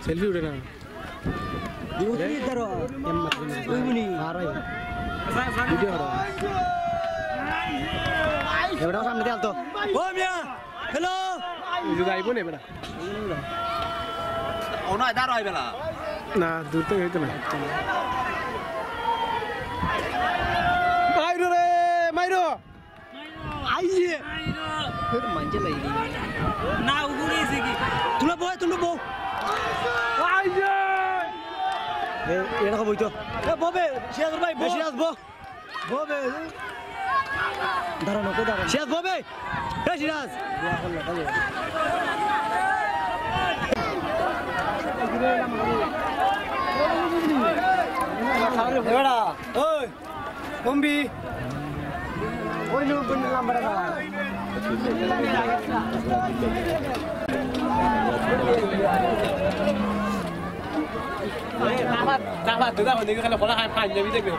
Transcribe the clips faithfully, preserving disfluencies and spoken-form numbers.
সেলফি উঠে না। এম মাত্র না। ওই বুনি। আর ওই। ভিডিও করো। এবার সামনে দিয়ে আলতো। ও মিয়া, হ্যালো। এই যে আইবো না এবার। ও না, দাঁড়াও, আইবে না। না, দূর থেকে হইতো না। মাইরো রে, মাইরো। আইয়ে। ফের মানছে লাগি। না, উগুরে এসে কি? তুলো বয়, তুলো বউ। আইয়ে। এ, এটা বই তো। এ, ববে, সিরাজ ভাই, বউ। এ, সিরাজ, বউ। ববে। দাঁড়ানো, কই দাঁড়ানো? সিরাজ, ববে। এ, সিরাজ। এ, বেটা, ওই। কমবি। ওই লোক গুলো নাম্বার না। তারপর, তারপর দুটা হলে গেলে খোলা খায় পাঞ্জাবি দেখবে।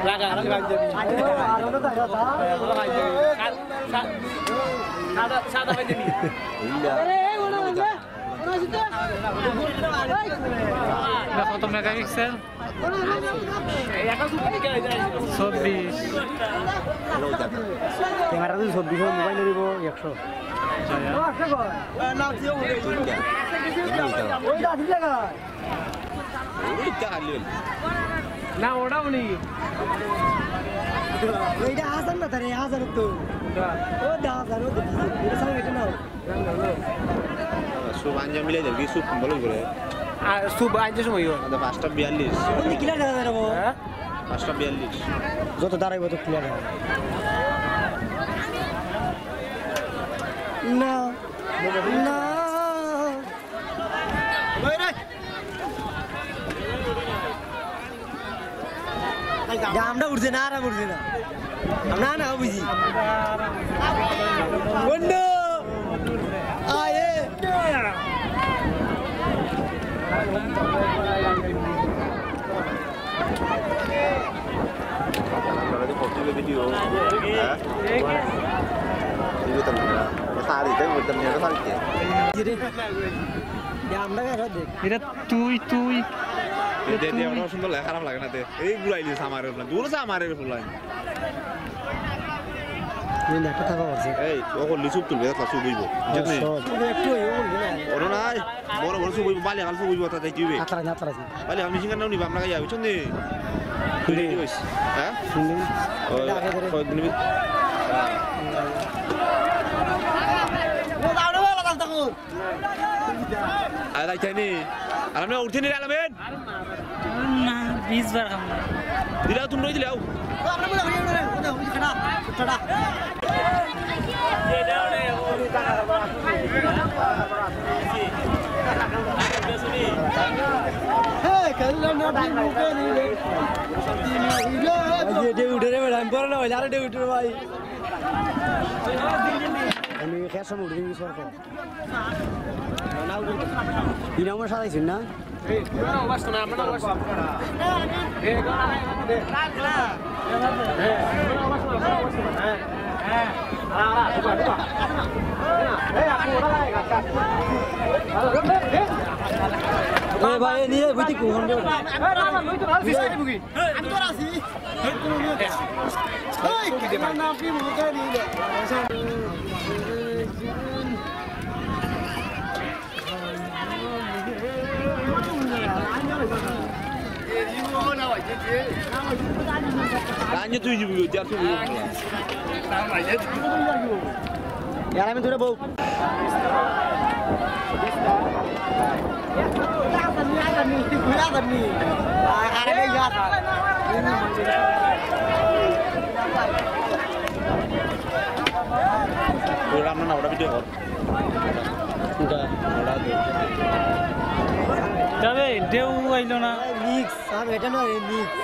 লাগা, আর পাঞ্জাবি। খোলা পাঞ্জাবি। সা-, সা-, সাদা, সাদা পাঞ্জাবি। এটা কত মেগাপিক্সেল? চব্বিশ। ক্যামেরা যদি চব্বিশ হয়, মোবাইল নিব একশো। না, ওটাও নেই। এইটা হাজার না, তারে হাজার তো। ও দা হাজার, ও দেখি, এটা সামনে এটা নাও। সুপ আনজা মিলাই দেবি, সুপ বলো করে। আর সুপ আনজা সময় হয়। আচ্ছা, পাঁচটা বিয়াল্লিশ। ওই কিলা দেখা যায় রে বাবা? হ্যাঁ? পাঁচটা বিয়াল্লিশ। যত দাঁড়াইবো, তত কিলা দেখা যায়। না, না। আমরা উঠছে না, আরাম উঠছে না। না, না, বুঝি। বন্ধু, আয়। ভিডিও, হ্যাঁ? ভিডিও তো না। সারি, তাই বলতাম না, সারি কে? আমরা কেন দেখ? এটা তুই, তুই। এই দে, দে, আমার সুন্দর লাগে, খারাপ লাগে না, দে। এই ঘুরাইলি সামারের ফুলাইন। দূর সামারের ফুলাইন। এই নেটটা থাকা উচিত। এই, ও করলি চুপ তুলবে, দেখলা চুপ হইব। বুঝলি? সব। একটু হইব বলবি না। ওর নাই, বড় বড় চুপ হইব, বালি আগাল চুপ হইব, তাতে কি হইবে? আতরা না, আতরা না। বালি আগাল মেশিন গান নিবা, আমরা খাই যাবে, শুনলি? খুলে দিবস। হ্যাঁ? শুনলি? ওই, কয়েকদিন ভি-, আরে যাইতাই নি? আলামিন উঠতে নি রে, আলামিন? না, বিশ বার খাম না। দিলাও, তুমি রই দিলাও। আরে ডেউ উঠে রে বেটা, আমি বড় না হইলে আরো ডেউ উঠে রে ভাই। আমি খেয়ে সময় উঠে দিবি সরকার। ইনামে সারাইছেন না? এ ভাই, এ নিয়ে বুঝি কোন? আমি তো আছি। রাঞ্জে তুই যাবি, যা তুই যাবি। ইয়ার আমি তোরে বউ। ওই রান্না না, ওটা ভিডিও কর। ওটা, ওটা দে। তবে ঢেউ আইলো না। মিক্স, আর এটা না, এই মিক্স।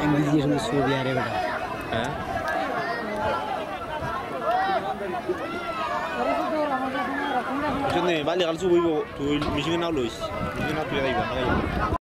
ইংরেজি এখানে ছবি আরে বেটা। হ্যাঁ? বুঝলি, বালি কাল চুপ হইব, তুই মেশিন নাও লইস, মেশিন না তুই আইবা, আইবা।